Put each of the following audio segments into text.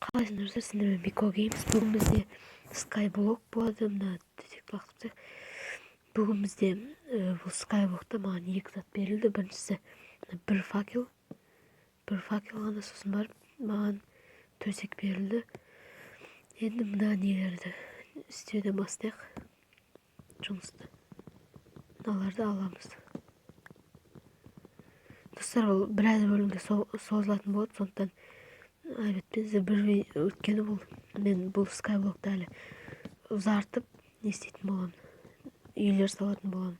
Қалайсыңдар, достар? Сендермен Бико Геймс. Бүгін бізде Skyblock болады. Мына төсекті лақтырып тастайық. Бүгін бізде бұл Skyblockта маған екі зат берілді. Біріншісі бір факел, бір факел ғана, сосын барып маған төсек берілді. Енді мына нелерді істеуден бастайық. Жұмысты. Мыналарды аламыз. Достар, бұл біраз бөлімге созылатын болады, сондықтан айып етпеңіздер. Бір өйткені бұл мен бұл Skyblockты әлі ұзартып не істейтін боламын, үйлер салатын боламын,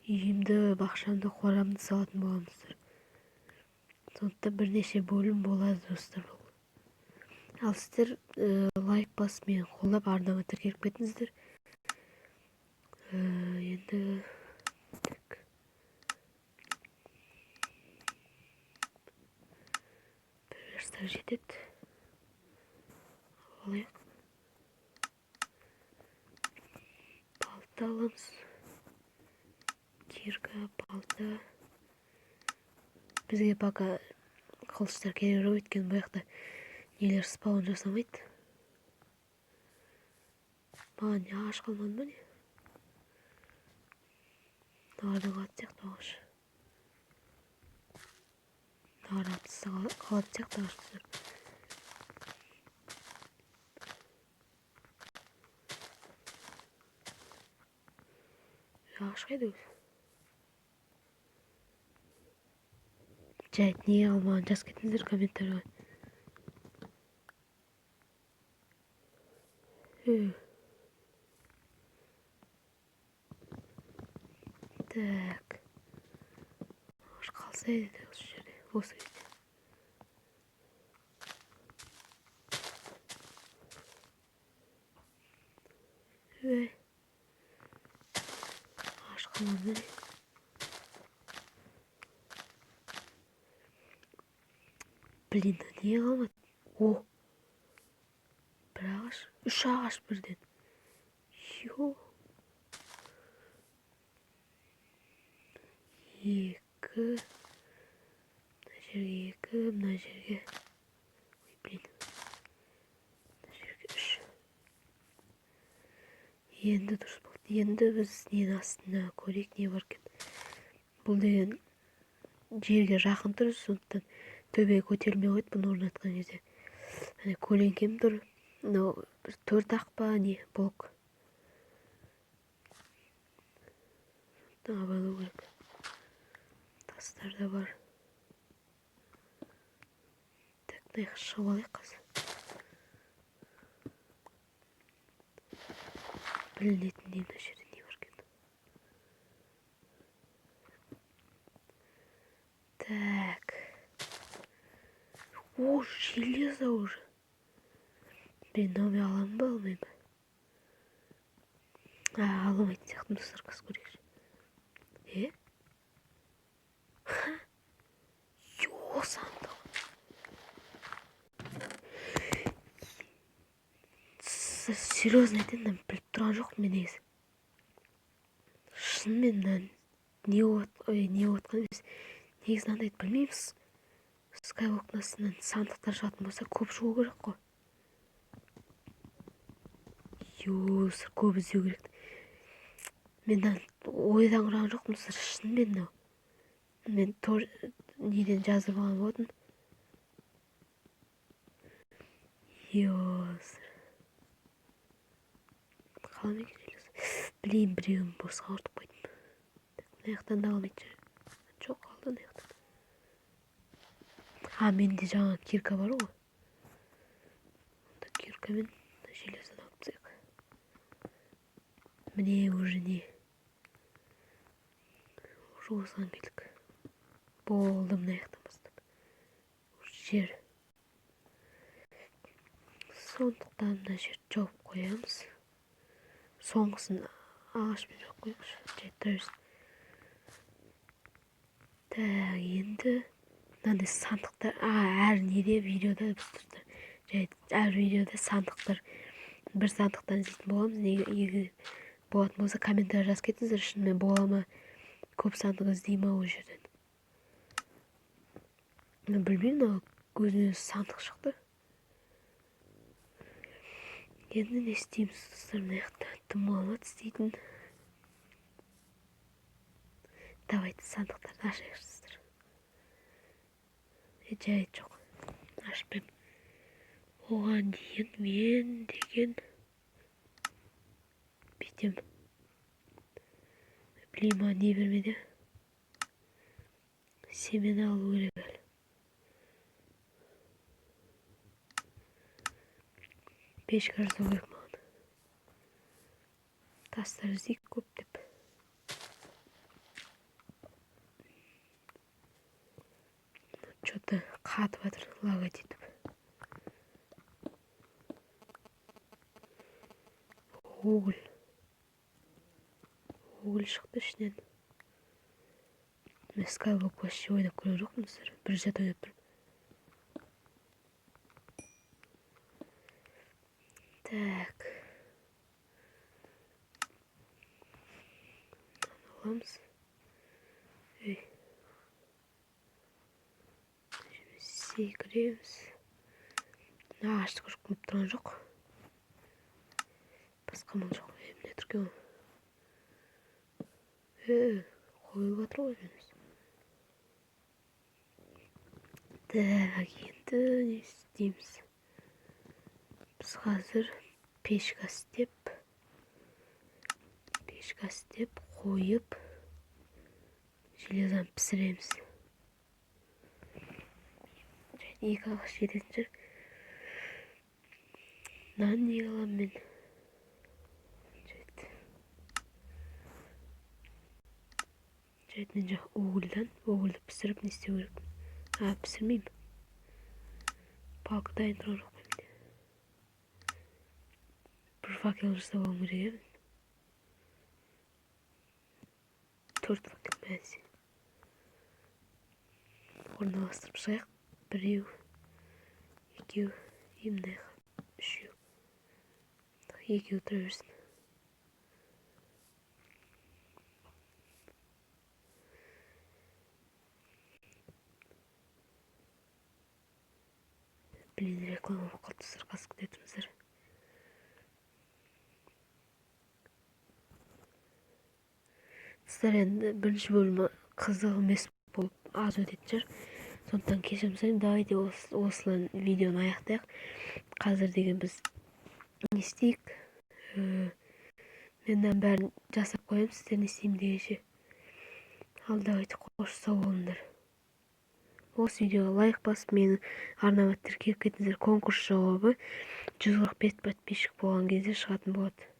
үйімді, бақшамды, қорамды салатын боламын, достар. Сондықтан бірнеше бөлім болады, достар, бұл. Ал сіздер лайк басып, мені қолдап, арнама тіркеліп кетіңіздер. Енді так, бір верстак жетеді, алайық. Балта аламыз, кирка, балта. Бізге пока қылыштар керек жоқ, өйткені бұл жақта нелер спаун жасамайды. Маған не, ағаш қалмады ма, не? Мыналардан қалатын сияқты ағаш, мыналардан қалатын сияқты ағаш, достар. Ағаш қайда өзі? Жарайды, неге қалмағанын жазып кетіңіздер комментарийға. Так, ағаш қалса еді осы жерде, осы кезде. Ой, ағаш қалмады ма? Блин, неге қалмады? О, бір ағаш, үш ағаш бірден. Йо, екі, мына жерге екі, мына жерге, ой, блин, мына жерге үш. Енді дұрыс болды. Енді біз ненің астына көрейік, не бар екен. Бұл деген жерге жақын тұр, сондықтан төбеге көтерілмей қойды бұны орнатқан кезде. Әне көлеңкем тұр. Мынау бір төрт ақ па, не блок. Сондықтан абайлау керек. Тастар да бар. Так, мына жаққа шығып алайық қазір. Білінетіндей мына жерде не бар екен. Так. О, железо уже. Блин, мынау мен аламын ба, алмаймын ба? А, ала алмайтын сияқтымын, достар, қазір көрейікші. Е? Ха? Йо, сандық. Серьезно айтайын, мынаны біліп тұрған жоқпын мен негізі. Шынымен мына не болып, ой, не болып жатқан емес. Негізі мынандайды білмейміз. Skyblock'тың астынан сандықтар шығатын болса, көп шығу керек қой. Йо, көп іздеу керек. Мен мынаны ойдан құраған жоқпын, достар, шынымен мынау. Мен тоже неден жазып алған болатын. Йо, қала ма екен железо? Блин, біреуін босқа құртып қойдым. Мына жақтан да алмайтын шығар. Жоқ, қалды мына жақтан. А, менде жаңа кирка бар ғой. Онда киркамен железоны алып тастайық. Міне, уже не? Уже осыған келдік. Болды, мына жақтан бастап. Уже жер. Сондықтан мына жерді жауып қоямыз. Соңғысын ағашпен жауып қояйықшы. Жай тұра берсін. Так, енді мынандай сандықтар, әр неде видеода біз, достар, жай әр видеода сандықтар, бір сандықтан іздейтін боламыз. Егер болатын болса, комментарий жазып кетіңіздер, шынымен бола ма, көп сандық іздей ма ол жерден. Мен білмеймін, мынау өзінен өзі сандық шықты. Енді не істейміз, достар? Мына жақта дым қалмады істейтін. Давайте сандықтарды ашайықшы, достар. Е, жарайды, жоқ, ашпаймын. Оған дейін мен деген бүйтем. Блин, маған не бермеді? Семена алу керек әлі. Печка жасау керек маған. Тастар іздейік көптеп. Че-то қатып жатыр, лагать етіп. Уголь. Уголь шықты ішінен. Мен Skyblock вообще ойнап көрген жоқпын, достар. Бір рет ойнап тұрмын. Так. Мынаны аламыз. Ей. Секіреміз. Мына ағашты көріп келіп тұрған жоқ. Басқа мал жоқ. Е, міне тұр екен ғой. Е, қойылып жатыр ғой емес. Так, енді не істейміз? Біз қазір печка істеп қойып, железоны пісіреміз. Және екі ағаш жететін шығар. Мынаны неге аламын мен? Жарайды. Жарайды, мен жаңа угольді пісіріп не істеу керекпін? А, пісірмеймін. Палка дайын тұрған жоқ қой менде. Бір факел жасап алуым керек еді. 4 факел мәсе. Орналастырып шығайық. Біреу, екеу, и мына жаққа үшеу. Екеу тұра берсін. Блин, реклама болып қалды, достар, қазір күте тұрыңыздар. Достар, енді бірінші бөлімі қызық емес болып аз өтетін шығар. Сондықтан кешірім сұраймын. Давайте осылай видеоны аяқтайық. Қазір деген біз не істейік? Мен мынаның бәрін жасап қоямын, сіздер не істеймін дегенше. Ал давайте, қош, сау болыңдар. Осы видеоға лайк басып, менің арнама тіркеліп кетіңіздер. Конкурс жауабы 145 подписчик болған кезде шығатын болады.